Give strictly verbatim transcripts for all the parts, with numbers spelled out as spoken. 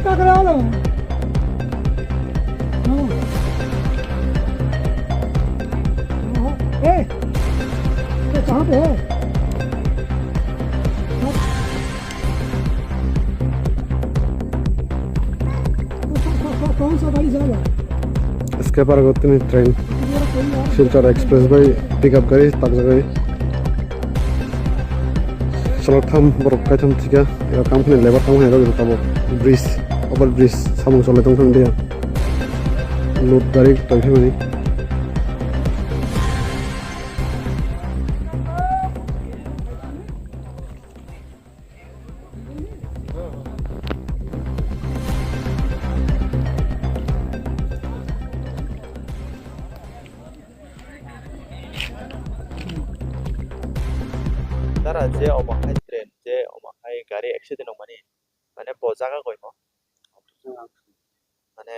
पकड़ा लो। हाँ। हाँ, ए, ये कहाँ पे है? कौन सा गाड़ी जाएगा? Skipper go tini train Silchar Express bai pick up gari takjagwi. Salok tham borok kaitham thika, ero kam khani lebar tamo hai rok tamo bridge, over bridge samung cholai tong thang dia. Load gari tongphimani. Dara je omo hai train, je omo hai gari accident wngmani, mane bo jaga koimo? Mane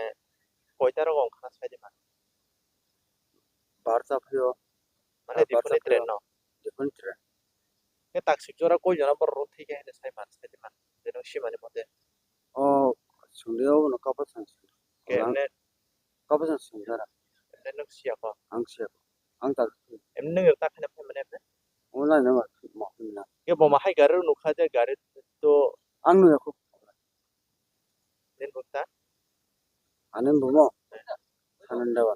koita rogo wngkha na sai di man? Bar cha phio. Mane ah, bar cha phio. Diphuni train no? Diphuni train. Ke taksik jora koi jona borok rok thwi khe sai man, sai di man. Je nwng simani mote. O, sungde obono kabo chang sung. Ke emne? Kabo chang sung jara. Emne nwng siya ko? Ang siya ko. Ang tak. Emne nwng tak khane phai mane emne? Omo lai na ma, ma, ma. Ke bo ma hai gari nukha je gari to. Ang nukha ko. Nin bukta? Ani bumo? Sananda ba.